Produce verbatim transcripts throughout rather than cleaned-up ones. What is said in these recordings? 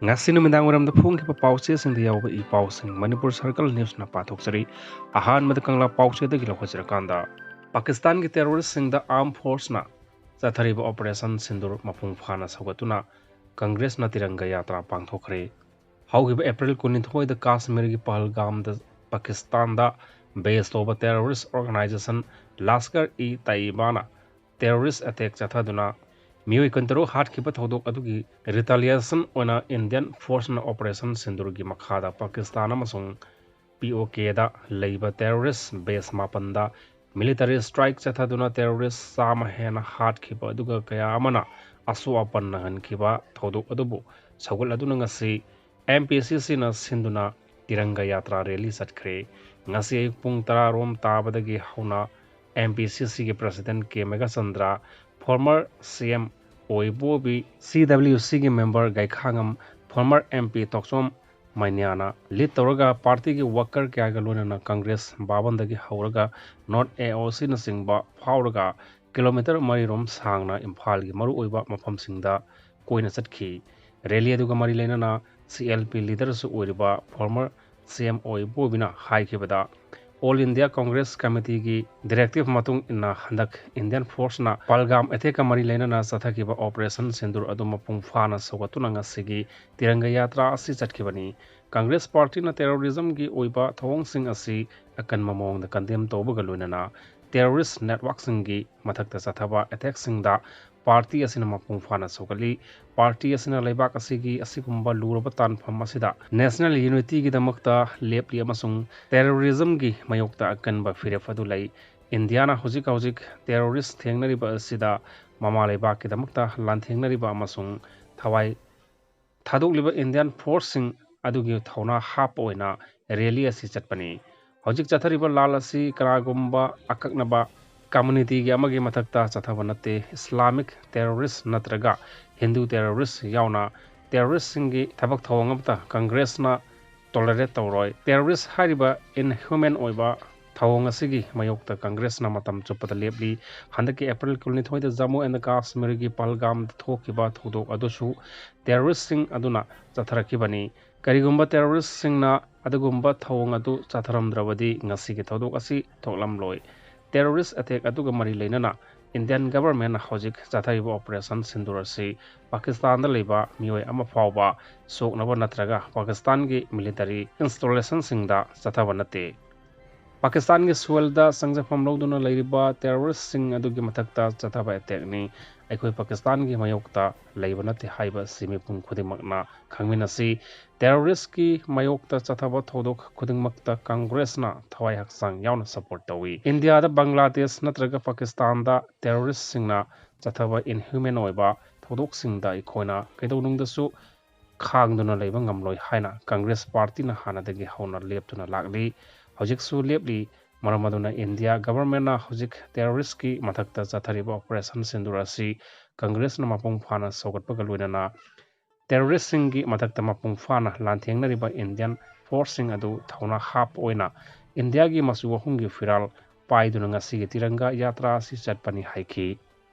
ꯉꯁꯤ ꯅꯨꯃꯤꯗꯥꯡ ꯋꯥꯏꯔꯝꯗ ꯐꯣꯡꯈꯤꯕ ꯄꯥꯎꯆꯦꯁꯤꯡꯗ ꯌꯥꯎꯕ ꯏ ꯄꯥꯎꯁꯤꯡ ꯃꯅꯤꯄꯨꯔ ꯁꯔꯀꯜ ꯅ꯭ꯌꯨꯁꯅ ꯄꯥꯊꯣꯛꯆꯔꯤ꯫ ꯑꯍꯥꯟꯕꯗ ꯀꯪꯂꯥ ꯄꯥꯎꯆꯦꯗꯒꯤ ꯂꯧꯈꯠꯆꯔꯀꯥꯟꯗ, ꯄꯥꯀꯤꯁꯇꯥꯟꯒꯤ ꯇꯦꯔꯣꯔꯤꯁꯁꯤꯡꯗ ꯑꯥꯔꯝ ꯐꯣꯔꯁꯅ ꯆꯠꯊꯔꯤꯕ ꯑꯣꯄꯔꯦꯁꯟ ꯁꯤꯟꯗꯨꯔ ꯃꯄꯨꯡ ꯐꯥꯅ ꯁꯧꯒꯠꯇꯨꯅ ꯀꯪꯒ꯭ꯔꯦꯁꯅ ꯇꯤꯔꯪꯒ ꯌꯥꯇ꯭ꯔꯥ ꯄꯥꯡꯊꯣꯛꯈ꯭ꯔꯦ꯫ ꯍꯧꯈꯤꯕ ꯑꯦꯄ꯭ꯔꯤꯜ ꯀꯨꯟꯅꯤꯊꯣꯏꯗ ꯀꯥꯁꯃꯤꯔꯒꯤ ꯄꯍꯜꯒꯥꯝꯗ ꯄꯥꯀꯤꯁꯇꯥꯟꯗ ꯕꯦꯁ ꯇꯧꯕ terrorist organisation ꯂꯥꯁꯀꯔ E ꯇꯥꯏꯕꯥꯅ terrorist attack ꯆꯠꯊꯗꯨꯅ ꯃꯤꯑꯣꯏ ꯀꯨꯟꯇꯔꯨꯛ ꯍꯥꯠꯈꯤꯕ ꯊꯧꯗꯣꯛ ꯑꯗꯨꯒꯤ ꯔꯤꯇꯥꯂꯤꯌꯦꯁꯟ ꯑꯣꯏꯅ ꯏꯟꯗꯤꯌꯟ ꯐꯣꯔꯁꯅ ꯑꯣꯄꯔꯦꯁꯟ ꯁꯤꯟꯗꯨꯔꯒꯤ ꯃꯈꯥꯗ ꯄꯥꯀꯤꯁꯇꯥꯟ ꯑꯃꯁꯨꯡ ꯄꯤ ꯑꯣ ꯀꯦꯗ ꯂꯩꯕ ꯇꯦꯔꯣꯔꯤꯁ ꯕꯦꯁ ꯃꯥꯄꯟꯗ ꯃꯤꯂꯤꯇꯔꯤ ꯁ꯭ꯇ꯭ꯔꯥꯏꯛ ꯆꯠꯊꯗꯨꯅ ꯇꯦꯔꯣꯔꯤꯁ ꯆꯥꯝꯃ ꯍꯦꯟꯅ ꯍꯥꯠꯈꯤꯕ ꯑꯗꯨꯒ ꯀꯌꯥ ꯑꯃꯅ ꯑꯁꯣꯛ ꯑꯄꯟ ꯅꯪꯍꯟꯈꯤꯕ ꯊꯧꯗꯣꯛ ꯑꯗꯨꯕꯨ ꯁꯧꯒꯠꯂꯗꯨꯅ ꯉꯁꯤ ꯑꯦꯝ ꯄꯤ ꯁꯤ ꯁꯤꯅ ꯁꯤꯟꯗꯨꯅ ꯇꯤꯔꯪꯒ ꯌꯥꯇ꯭ꯔꯥ ꯔꯦꯂꯤ ꯆꯠꯈ꯭ꯔꯦ꯫ ꯉꯁꯤ ꯑꯌꯨꯛ ꯄꯨꯡ ꯇꯔꯥ ꯔꯣꯝ ꯇꯥꯕꯗꯒꯤ ꯍꯧꯅ ꯑꯦꯝ ꯄꯤ ꯁꯤ ꯁꯤꯒꯤ president K Meghachandra, former C M ꯑꯣꯏꯕꯣꯕꯤ, ꯁꯤ ꯗꯕ꯭ꯂꯤꯎ ꯁꯤꯒꯤ member Gaikhangam, former M P Tokchom ꯃꯩꯅ꯭ꯌꯥꯅ ꯂꯤꯗ ꯇꯧꯔꯒ ꯄꯥꯔꯇꯤꯒꯤ ꯋꯥꯀꯔ ꯀꯌꯥꯒ ꯂꯣꯏꯅꯅ ꯀꯪꯒ꯭ꯔꯦꯁ ꯚꯕꯟꯗꯒꯤ ꯍꯧꯔꯒ ꯅꯣꯔꯠ ꯑꯦ ꯑꯣ ꯁꯤꯅꯆꯤꯡꯕ ꯐꯥꯎꯔꯒ ꯀꯤꯂꯣꯃꯤꯇꯔ ꯃꯔꯤ ꯔꯣꯝ ꯁꯥꯡꯅ ꯏꯝꯐꯥꯜꯒꯤ ꯃꯔꯨꯑꯣꯏꯕ ꯃꯐꯝꯁꯤꯡꯗ ꯀꯣꯏꯅ ꯆꯠꯈꯤ꯫ ꯔꯦꯂꯤ ꯑꯗꯨꯒ ꯃꯔꯤ ꯂꯩꯅꯅ ꯁꯤ ꯑꯦꯜ ꯄꯤ ꯂꯤꯗꯔꯁꯨ ꯑꯣꯏꯔꯤꯕ former C M O ꯏꯕꯣꯕꯤꯅ ꯍꯥꯏꯈꯤꯕꯗ, all India Congress ꯀꯃꯤꯇꯤꯒꯤ directive ꯃꯇꯨꯡ ꯏꯟꯅ ꯍꯟꯗꯛ ꯏꯟꯗꯤꯌꯟ ꯐꯣꯔꯁꯅ ꯄꯍꯜꯒꯥꯝ ꯑꯦꯇꯦꯛꯀ ꯃꯔꯤ ꯂꯩꯅꯅ ꯆꯠꯊꯈꯤꯕ ꯑꯣꯄꯔꯦꯁꯟ ꯁꯤꯟꯗꯨꯔ ꯑꯗꯨ ꯃꯄꯨꯡ ꯐꯥꯅ ꯁꯧꯒꯠꯇꯨꯅ ꯉꯁꯤꯒꯤ ꯇꯤꯔꯪꯒ ꯌꯥꯇ꯭ꯔꯥ ꯑꯁꯤ ꯆꯠꯈꯤꯕꯅꯤ꯫ ꯀꯪꯒ꯭ꯔꯦꯁ ꯄꯥꯔꯇꯤꯅ ꯇꯦꯔꯣꯔꯤꯖꯝꯒꯤ ꯑꯣꯏꯕ ꯊꯧꯑꯣꯡꯁꯤꯡ ꯑꯁꯤ ꯑꯀꯟꯕ ꯃꯑꯣꯡꯗ ꯀꯟꯗꯦꯝ ꯇꯧꯕꯒ ꯂꯣꯏꯅꯅ ꯇꯦꯔꯣꯔꯤꯁ ꯅꯦꯠꯋꯥꯔꯛꯁꯤꯡꯒꯤ ꯃꯊꯛꯇ ꯆꯠꯊꯕ ꯑꯦꯇꯦꯛꯁꯤꯡꯗ ꯄꯥꯔꯇꯤ ꯑꯁꯤꯅ ꯃꯄꯨꯡ ꯐꯥꯅ ꯁꯧꯒꯠꯂꯤ꯫ ꯄꯥꯔꯇꯤ ꯑꯁꯤꯅ ꯂꯩꯕꯥꯛ ꯑꯁꯤꯒꯤ ꯑꯁꯤꯒꯨꯝꯕ ꯂꯨꯔꯕ ꯇꯥꯟꯐꯝ ꯑꯁꯤꯗ ꯅꯦꯁꯅꯦꯜ ꯌꯨꯅꯤꯇꯤꯒꯤꯗꯃꯛꯇ ꯂꯦꯞꯂꯤ ꯑꯃꯁꯨꯡ ꯇꯦꯔꯣꯔꯤꯖꯝꯒꯤ ꯃꯥꯌꯣꯛꯇ ꯑꯀꯟꯕ ꯐꯤꯔꯦꯞ ꯑꯗꯨ ꯂꯩ꯫ ꯏꯟꯗꯤꯌꯥꯅ ꯍꯧꯖꯤꯛ ꯍꯧꯖꯤꯛ ꯇꯦꯔꯣꯔꯤꯁ ꯊꯦꯡꯅꯔꯤꯕ ꯑꯁꯤꯗ ꯃꯃꯥ ꯂꯩꯕꯥꯛꯀꯤꯗꯃꯛꯇ ꯂꯥꯟꯊꯦꯡꯅꯔꯤꯕ ꯑꯃꯁꯨꯡ ꯊꯋꯥꯏ ꯊꯥꯗꯣꯛꯂꯤꯕ ꯏꯟꯗꯤꯌꯟ ꯐꯣꯔꯁꯁꯤꯡ ꯑꯗꯨꯒꯤ ꯊꯧꯅꯥ ꯍꯥꯞꯄ ꯑꯣꯏꯅ ꯔꯦꯂꯤ ꯑꯁꯤ ꯆꯠꯄꯅꯤ꯫ ꯍꯧꯖꯤꯛ ꯆꯠꯊꯔꯤꯕ ꯂꯥꯟ ꯑꯁꯤ ꯀꯅꯥꯒꯨꯝꯕ ꯑꯀꯛꯅꯕ ꯀꯝꯃꯨꯅꯤꯇꯤꯒꯤ ꯑꯃꯒꯤ ꯃꯊꯛꯇ ꯆꯠꯊꯕ ꯅꯠꯇꯦ꯫ ꯏꯁꯂꯥꯃꯤꯛ ꯇꯦꯔꯣꯔꯤꯁ ꯅꯠꯇ꯭ꯔꯒ ꯍꯤꯟꯗꯨ ꯇꯦꯔꯣꯔꯤꯁ ꯌꯥꯎꯅ ꯇꯦꯔꯣꯔꯤꯁꯁꯤꯡꯒꯤ ꯊꯕꯛ ꯊꯧꯑꯣꯡ ꯑꯃꯠꯇ ꯀꯪꯒ꯭ꯔꯦꯁꯅ ꯇꯣꯂꯔꯦꯠ ꯇꯧꯔꯣꯏ꯫ ꯇꯦꯔꯣꯔꯤꯁ ꯍꯥꯏꯔꯤꯕ ꯏꯟꯍ꯭ꯌꯨꯃꯦꯟ ꯑꯣꯏꯕ ꯊꯧꯑꯣꯡ ꯑꯁꯤꯒꯤ ꯃꯥꯌꯣꯛꯇ ꯀꯪꯒ꯭ꯔꯦꯁꯅ ꯃꯇꯝ ꯆꯨꯞꯄꯗ ꯂꯦꯞꯂꯤ꯫ ꯍꯟꯗꯛꯀꯤ ꯑꯦꯄ꯭ꯔꯤꯜ ꯀꯨꯟꯅꯤꯊꯣꯏꯗ ꯖꯝꯃꯨ ꯑꯦꯟ ꯀꯥꯁꯃꯤꯔꯒꯤ ꯄꯍꯜꯒꯥꯝꯗ ꯊꯣꯛꯈꯤꯕ ꯊꯧꯗꯣꯛ ꯑꯗꯨꯁꯨ ꯇꯦꯔꯣꯔꯤꯁꯁꯤꯡ ꯑꯗꯨꯅ ꯆꯠꯊꯔꯛꯈꯤꯕꯅꯤ꯫ ꯀꯔꯤꯒꯨꯝꯕ ꯇꯦꯔꯣꯔꯤꯁꯁꯤꯡꯅ ꯑꯗꯨꯒꯨꯝꯕ ꯊꯧꯑꯣꯡ ꯑꯗꯨ ꯆꯠꯊꯔꯝꯗ꯭ꯔꯕꯗꯤ ꯉꯁꯤꯒꯤ ꯊꯧꯗꯣꯛ ꯑꯁꯤ ꯊꯣꯛꯂꯝꯂꯣꯏ꯫ ꯇꯦꯔꯣꯔꯤꯁ ꯑꯦꯇꯦꯛ ꯑꯗꯨꯒ ꯃꯔꯤ ꯂꯩꯅꯅ ꯏꯟꯗꯤꯌꯟ ꯒꯚꯔꯟꯃꯦꯟꯠꯅ ꯍꯧꯖꯤꯛ ꯆꯠꯊꯔꯤꯕ ꯑꯣꯄꯔꯦꯁꯟ ꯁꯤꯟꯗꯨꯔ ꯑꯁꯤ ꯄꯥꯀꯤꯁꯇꯥꯟꯗ ꯂꯩꯕ ꯃꯤꯑꯣꯏ ꯑꯃ ꯐꯥꯎꯕ ꯁꯣꯛꯅꯕ ꯅꯠꯇ꯭ꯔꯒ ꯄꯥꯀꯤꯁꯇꯥꯟꯒꯤ ꯃꯤꯂꯤꯇꯔꯤ ꯏꯟꯁꯇꯣꯂꯦꯁꯟꯁꯤꯡꯗ ꯆꯠꯊꯕ ꯅꯠꯇꯦ꯫ ꯄꯥꯀꯤꯁꯇꯥꯟꯒꯤ ꯁꯣꯏꯜꯗ ꯆꯪꯖꯐꯝ ꯂꯧꯗꯨꯅ ꯂꯩꯔꯤꯕ ꯇꯦꯔꯣꯔꯤꯁꯁꯤꯡ ꯑꯗꯨꯒꯤ ꯃꯊꯛꯇ ꯆꯠꯊꯕ ꯑꯦꯇꯦꯛꯅꯤ꯫ ꯑꯩꯈꯣꯏ ꯄꯥꯀꯤꯁꯇꯥꯟꯒꯤ ꯃꯥꯌꯣꯛꯇ ꯂꯩꯕ ꯅꯠꯇꯦ ꯍꯥꯏꯕ ꯑꯁꯤ ꯃꯤꯄꯨꯝ ꯈꯨꯗꯤꯡꯃꯛꯅ ꯈꯪꯃꯤꯟꯅꯁꯤ꯫ ꯇꯦꯔꯣꯔꯤꯁꯀꯤ ꯃꯥꯌꯣꯛꯇ ꯆꯠꯊꯕ ꯊꯧꯗꯣꯛ ꯈꯨꯗꯤꯡꯃꯛꯇ ꯀꯪꯒ꯭ꯔꯦꯁꯅ ꯊꯋꯥꯏ ꯍꯛꯆꯥꯡ ꯌꯥꯎꯅ ꯁꯄꯣꯔꯠ ꯇꯧꯏ꯫ ꯏꯟꯗꯤꯌꯥꯗ, ꯕꯪꯒ꯭ꯂꯥꯗꯦꯁ ꯅꯠꯇ꯭ꯔꯒ ꯄꯥꯀꯤꯁꯇꯥꯟꯗ ꯇꯦꯔꯣꯔꯤꯁꯁꯤꯡꯅ ꯆꯠꯊꯕ ꯏꯟꯍ꯭ꯌꯨꯃꯦꯟ ꯑꯣꯏꯕ ꯊꯧꯗꯣꯛꯁꯤꯡꯗ ꯑꯩꯈꯣꯏꯅ ꯀꯩꯗꯧꯅꯨꯡꯗꯁꯨ ꯈꯥꯡꯗꯨꯅ ꯂꯩꯕ ꯉꯝꯂꯣꯏ ꯍꯥꯏꯅ ꯀꯪꯒ꯭ꯔꯦꯁ ꯄꯥꯔꯇꯤꯅ ꯍꯥꯟꯅꯗꯒꯤ ꯍꯧꯅ ꯂꯦꯞꯇꯨꯅ ꯂꯥꯛꯂꯤ꯫ ꯍꯧꯖꯤꯛꯁꯨ ꯂꯦꯞꯂꯤ꯫ ꯃꯔꯝ ꯑꯗꯨꯅ ꯏꯟꯗꯤꯌꯥ ꯒꯚꯔꯟꯃꯦꯟꯠꯅ ꯍꯧꯖꯤꯛ ꯇꯦꯔꯣꯔꯤꯁꯀꯤ ꯃꯊꯛꯇ ꯆꯠꯊꯔꯤꯕ ꯑꯣꯄꯔꯦꯁꯟ ꯁꯤꯟꯗꯨꯔ ꯑꯁꯤ ꯀꯪꯒ꯭ꯔꯦꯁꯅ ꯃꯄꯨꯡ ꯐꯥꯅ ꯁꯧꯒꯠꯄꯒ ꯂꯣꯏꯅꯅ ꯇꯦꯔꯣꯔꯤꯁꯁꯤꯡꯒꯤ ꯃꯊꯛꯇ ꯃꯄꯨꯡ ꯐꯥꯅ ꯂꯥꯟꯊꯦꯡꯅꯔꯤꯕ ꯏꯟꯗꯤꯌꯟ ꯐꯣꯔꯁꯁꯤꯡ ꯑꯗꯨ ꯊꯧꯅꯥ ꯍꯥꯞꯄ ꯑꯣꯏꯅ ꯏꯟꯗꯤꯌꯥꯒꯤ ꯃꯆꯨ ꯑꯍꯨꯝꯒꯤ ꯐꯤꯔꯥꯜ ꯄꯥꯏꯗꯨꯅ ꯉꯁꯤꯒꯤ ꯇꯤꯔꯪꯒꯥ ꯌꯥꯇ꯭ꯔꯥ ꯑꯁꯤ ꯆꯠꯄꯅꯤ ꯍꯥꯏꯈꯤ꯫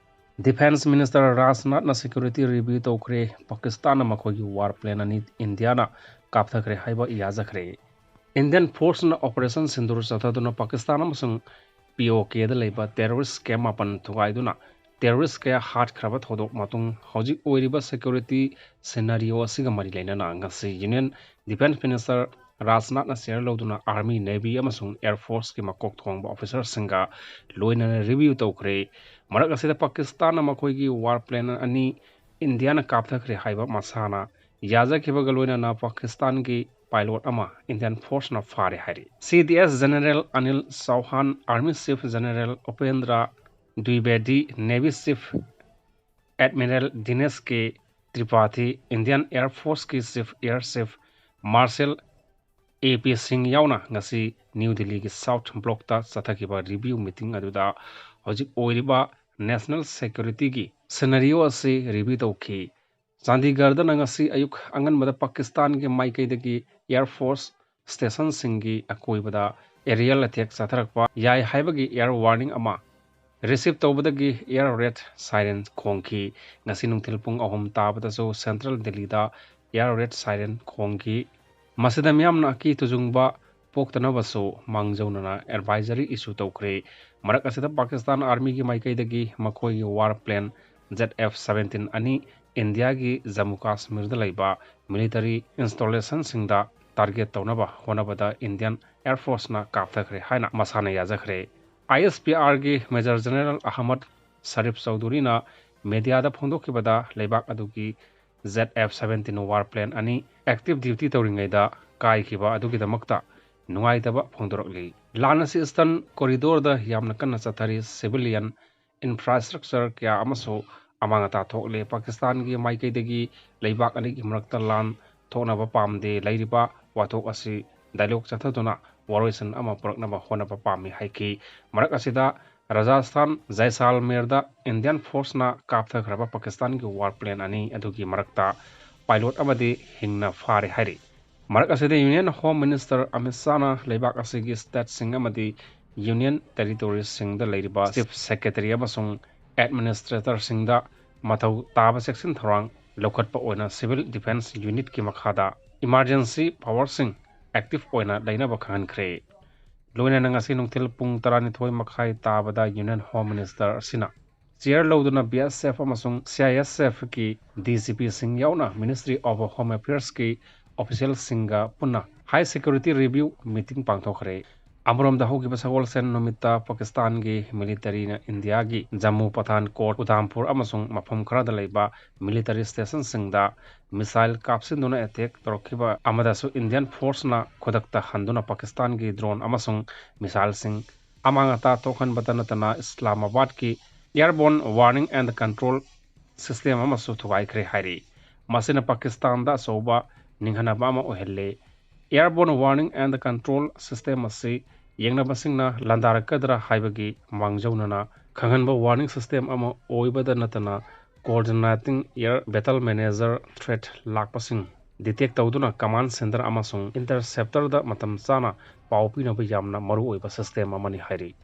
ꯗꯤꯐꯦꯟꯁ ꯃꯤꯅꯤꯁꯇꯔ ꯔꯥꯖꯅꯥꯊꯅ ꯁꯦꯀ꯭ꯌꯨꯔꯤꯇꯤ ꯔꯤꯚ꯭ꯌꯨ ꯇꯧꯈ꯭ꯔꯦ꯫ ꯄꯥꯀꯤꯁꯇꯥꯟꯅ ꯃꯈꯣꯏꯒꯤ ꯋꯥꯔ ꯄ꯭ꯂꯦꯟ ꯑꯅꯤ ꯏꯟꯗꯤꯌꯥꯅ ꯀꯥꯞꯊꯈ꯭ꯔꯦ ꯍꯥꯏꯕ ꯌꯥꯖꯈ꯭ꯔꯦ꯫ ꯏꯟꯗꯤꯌꯟ ꯐꯣꯔꯁꯅ ꯑꯣꯄꯔꯦꯁꯟ ꯁꯤꯟꯗꯨꯔ ꯆꯠꯊꯗꯨꯅ ꯄꯥꯀꯤꯁꯇꯥꯟ ꯑꯃꯁꯨꯡ ꯄꯤ ꯑꯣ ꯀꯦꯗ ꯂꯩꯕ ꯇꯦꯔꯣꯔꯤꯁ ꯀꯦꯝ ꯃꯥꯄꯟ ꯊꯨꯒꯥꯏꯗꯨꯅ ꯇꯦꯔꯣꯔꯤꯁ ꯀꯌꯥ ꯍꯥꯠꯈ꯭ꯔꯕ ꯊꯧꯗꯣꯛ ꯃꯇꯨꯡ ꯍꯧꯖꯤꯛ ꯑꯣꯏꯔꯤꯕ ꯁꯦꯀ꯭ꯌꯨꯔꯤꯇꯤ ꯁꯤꯅꯥꯔꯤꯑꯣ ꯑꯁꯤꯒ ꯃꯔꯤ ꯂꯩꯅꯅ ꯉꯁꯤ ꯌꯨꯅꯤꯌꯟ ꯗꯤꯐꯦꯟꯁ ꯃꯤꯅꯤꯁꯇꯔ ꯔꯥꯖꯅꯥꯊꯅ ꯆꯤꯌꯔ ꯂꯧꯗꯨꯅ ꯑꯥꯔꯃꯤ, ꯅꯦꯚꯤ ꯑꯃꯁꯨꯡ ꯑꯦꯌꯔ ꯐꯣꯔꯁꯀꯤ ꯃꯀꯣꯛ ꯊꯣꯡꯕ ꯑꯣꯐꯤꯁꯔꯁꯤꯡꯒ ꯂꯣꯏꯅꯅ ꯔꯤꯚ꯭ꯌꯨ ꯇꯧꯈ꯭ꯔꯦ꯫ ꯃꯔꯛ ꯑꯁꯤꯗ ꯄꯥꯀꯤꯁꯇꯥꯟꯅ ꯃꯈꯣꯏꯒꯤ ꯋꯥꯔ ꯄ꯭ꯂꯦꯟ ꯑꯅꯤ ꯏꯟꯗꯤꯌꯥꯅ ꯀꯥꯞꯊꯈ꯭ꯔꯦ ꯍꯥꯏꯕ ꯃꯁꯥꯅ ꯌꯥꯖꯈꯤꯕꯒ ꯂꯣꯏꯅꯅ ꯄꯥꯀꯤꯁꯇꯥꯟꯒꯤ ꯄꯥꯏꯂꯣꯠ ꯑꯃ ꯏꯟꯗꯤꯌꯟ ꯐꯣꯔꯁꯅ ꯐꯥꯔꯦ ꯍꯥꯏꯔꯤ꯫ C D S general Anil Chauhan, army chief general Upendra ꯗ꯭ꯋꯤꯕꯦꯗꯤ, navy chief admiral Dinesh K Tripathi, Indian air ꯐꯣꯔꯁꯀꯤ chief air chief marshal A P Singh ꯌꯥꯎꯅ ꯉꯁꯤ ꯅ꯭ꯌꯨ ꯗꯤꯜꯂꯤꯒꯤ ꯁꯥꯎꯠ ꯕ꯭ꯂꯣꯛꯇ ꯆꯠꯊꯈꯤꯕ ꯔꯤꯚ꯭ꯌꯨ ꯃꯤꯇꯤꯡ ꯑꯗꯨꯗ ꯍꯧꯖꯤꯛ ꯑꯣꯏꯔꯤꯕ ꯅꯦꯁꯅꯦꯜ ꯁꯦꯀ꯭ꯌꯨꯔꯤꯇꯤꯒꯤ ꯁꯤꯅꯥꯔꯤꯑꯣ ꯑꯁꯤ ꯔꯤꯚ꯭ꯌꯨ ꯇꯧꯈꯤ꯫ ꯆꯥꯟꯗꯤꯒꯔꯗꯅ ꯉꯁꯤ ꯑꯌꯨꯛ ꯑꯉꯟꯕꯗ ꯄꯥꯀꯤꯁꯇꯥꯟꯒꯤ ꯃꯥꯏꯀꯩꯗꯒꯤ ꯑꯦꯌꯔ ꯐꯣꯔꯁ ꯁ꯭ꯇꯦꯁꯟꯁꯤꯡꯒꯤ ꯑꯀꯣꯏꯕꯗ aerial attack ꯆꯠꯊꯔꯛꯄ ꯌꯥꯏ ꯍꯥꯏꯕꯒꯤ air warning ꯑꯃ receive ꯇꯧꯕꯗꯒꯤ air raid siren ꯈꯣꯡꯈꯤ꯫ ꯉꯁꯤ ꯅꯨꯡꯊꯤꯜ ꯄꯨꯡ ꯑꯍꯨꯝ ꯇꯥꯕꯗꯁꯨ central ꯗꯦꯜꯂꯤꯗ air raid siren ꯈꯣꯡꯈꯤ꯫ ꯃꯁꯤꯗ ꯃꯤꯌꯥꯝꯅ ꯑꯀꯤ ꯇꯨꯖꯨꯡꯕ ꯄꯣꯛꯇꯅꯕꯁꯨ ꯃꯥꯡꯖꯧꯅꯅ advisory issue ꯇꯧꯈ꯭ꯔꯦ꯫ ꯃꯔꯛ ꯑꯁꯤꯗ ꯄꯥꯀꯤꯁꯇꯥꯟ ꯑꯥꯔꯃꯤꯒꯤ ꯃꯥꯏꯀꯩꯗꯒꯤ ꯃꯈꯣꯏꯒꯤ war plane Z F seventeen ꯑꯅꯤ ꯏꯟꯗꯤꯌꯥꯒꯤ ꯖꯝꯃꯨ ꯀꯥꯁꯃꯤꯔꯗ ꯂꯩꯕ military installationꯁꯤꯡꯗ target ꯇꯧꯅꯕ ꯍꯣꯠꯅꯕꯗ Indian Air Forceꯅ ꯀꯥꯞꯊꯈ꯭ꯔꯦ ꯍꯥꯏꯅ ꯃꯁꯥꯅ ꯌꯥꯖꯈ꯭ꯔꯦ꯫ ISPRꯒꯤ Major General ꯑꯍꯃꯗ ꯁꯔꯤꯐ ꯆꯧꯙꯨꯔꯤꯅ mediaꯗ ꯐꯣꯡꯗꯣꯛꯈꯤꯕꯗ ꯂꯩꯕꯥꯛ ꯑꯗꯨꯒꯤ Z F seventeen war plane ꯑꯅꯤ active duty ꯇꯧꯔꯤꯉꯩꯗ ꯀꯥꯏꯈꯤꯕ ꯑꯗꯨꯒꯤꯗꯃꯛꯇ ꯅꯨꯡꯉꯥꯏꯇꯕ ꯐꯣꯡꯗꯣꯔꯛꯂꯤ꯫ ꯂꯥꯟ ꯑꯁꯤ Eastern Corridorꯗ ꯌꯥꯝꯅ ꯀꯟꯅ ꯆꯠꯊꯔꯤ꯫ Civilian infrastructure ꯀꯌꯥ ꯑꯃꯁꯨ ꯑꯃꯥꯡ ꯑꯇꯥ ꯊꯣꯛꯂꯦ꯫ ꯄꯥꯀꯤꯁꯇꯥꯟꯒꯤ ꯃꯥꯏꯀꯩꯗꯒꯤ ꯂꯩꯕꯥꯛ ꯑꯅꯤꯒꯤ ꯃꯔꯛꯇ ꯂꯥꯟ ꯊꯣꯛꯅꯕ ꯄꯥꯝꯗꯦ꯫ ꯂꯩꯔꯤꯕ ꯋꯥꯊꯣꯛ ꯑꯁꯤ dialogue ꯆꯠꯊꯗꯨꯅ ꯋꯥꯔꯣꯏꯁꯤꯟ ꯑꯃ ꯄꯨꯔꯛꯅꯕ ꯍꯣꯠꯅꯕ ꯄꯥꯝꯃꯤ ꯍꯥꯏꯈꯤ꯫ ꯃꯔꯛ ꯑꯁꯤꯗ ꯔꯥꯖꯁꯊꯥꯟ ꯖꯥꯏꯁꯥꯜꯃꯦꯔꯗ Indian Forceꯅ ꯀꯥꯞꯊꯈ꯭ꯔꯕ ꯄꯥꯀꯤꯁꯇꯥꯟꯒꯤ war plane ꯑꯅꯤ ꯑꯗꯨꯒꯤ ꯃꯔꯛꯇ pilot ꯑꯃꯗꯤ ꯍꯤꯡꯅ ꯐꯥꯔꯦ ꯍꯥꯏꯔꯤ꯫ ꯃꯔꯛ ꯑꯁꯤꯗ Union Home Minister ꯑꯃꯤꯠ ꯁꯥꯍꯅ ꯂꯩꯕꯥꯛ ꯑꯁꯤꯒꯤ stateꯁꯤꯡ ꯑꯃꯗꯤ Union Territoriesꯁꯤꯡꯗ ꯂꯩꯔꯤꯕ Chief Secretary ꯑꯃꯁꯨꯡ Administratorꯁꯤꯡꯗ ꯃꯊꯧ ꯇꯥꯕ ꯆꯦꯛꯁꯤꯟ ꯊꯧꯔꯥꯡ ꯂꯧꯈꯠꯄ ꯑꯣꯏꯅ Civil Defence Unitꯀꯤ ꯃꯈꯥꯗ emergency powerꯁꯤꯡ active ꯑꯣꯏꯅ ꯂꯩꯅꯕ ꯈꯪꯍꯟꯈ꯭ꯔꯦ꯫ ꯂꯣꯏꯅꯅ ꯉꯁꯤ ꯅꯨꯡꯊꯤꯜ ꯄꯨꯡ ꯇꯔꯥꯅꯤꯊꯣꯏ ꯃꯈꯥꯏ ꯇꯥꯕꯗ Union Home Minister ꯑꯁꯤꯅ chair ꯂꯧꯗꯨꯅ BSF ꯑꯃꯁꯨꯡ CISFꯀꯤ DGPꯁꯤꯡ ꯌꯥꯎꯅ Ministry of Home Affairsꯀꯤ officialꯁꯤꯡꯒ ꯄꯨꯟꯅ high security review meeting ꯄꯥꯡꯊꯣꯛꯈ꯭ꯔꯦ꯫ ꯑꯃꯔꯣꯝꯗ ꯍꯧꯈꯤꯕ ꯁꯒꯣꯜꯁꯦꯟ ꯅꯨꯃꯤꯠꯇ ꯄꯥꯀꯤꯁꯇꯥꯟꯒꯤ militaryꯅ ꯏꯟꯗꯤꯌꯥꯒꯤ ꯖꯝꯃꯨ ꯄꯊꯥꯟꯀꯣꯠ, ꯎꯙꯝꯄꯨꯔ ꯑꯃꯁꯨꯡ ꯃꯐꯝ ꯈꯔꯗ ꯂꯩꯕ military stationꯁꯤꯡꯗ missile ꯀꯥꯞꯁꯤꯟꯗꯨꯅ attack ꯇꯧꯔꯛꯈꯤꯕ ꯑꯃꯗꯁꯨ Indian Forceꯅ ꯈꯨꯗꯛꯇ ꯍꯟꯗꯨꯅ ꯄꯥꯀꯤꯁꯇꯥꯟꯒꯤ drone ꯑꯃꯁꯨꯡ missileꯁꯤꯡ ꯑꯃꯥꯡ ꯑꯇꯥ ꯊꯣꯛꯍꯟꯕꯇ ꯅꯠꯇꯅ ꯏꯁꯂꯥꯃꯥꯕꯥꯗꯀꯤ airborne warning and control system ꯑꯃꯁꯨ ꯊꯨꯒꯥꯏꯈ꯭ꯔꯦ ꯍꯥꯏꯔꯤ꯫ ꯃꯁꯤꯅ ꯄꯥꯀꯤꯁꯇꯥꯟꯗ ꯑꯆꯧꯕ ꯅꯤꯡꯍꯟꯅꯕ ꯑꯃ ꯑꯣꯏꯍꯜꯂꯦ꯫ Airborne warning and control system ꯑꯁꯤ ꯌꯦꯡꯅꯕꯁꯤꯡꯅ ꯂꯥꯟꯗꯥꯔꯛꯀꯗ꯭ꯔꯥ ꯍꯥꯏꯕꯒꯤ ꯃꯥꯡꯖꯧꯅꯅ ꯈꯪꯍꯟꯕ warning system ꯑꯃ ꯑꯣꯏꯕꯗ ꯅꯠꯇꯅ coordinating air battle manager threat ꯂꯥꯛꯄꯁꯤꯡ detect ꯇꯧꯗꯨꯅ command center ꯑꯃꯁꯨꯡ interceptor ꯗ ꯃꯇꯝ ꯆꯥꯅ ꯄꯥꯎ ꯄꯤꯅꯕ ꯌꯥꯝꯅ ꯃꯔꯨꯑꯣꯏꯕ system ꯑꯃꯅꯤ ꯍꯥꯏꯔꯤ꯫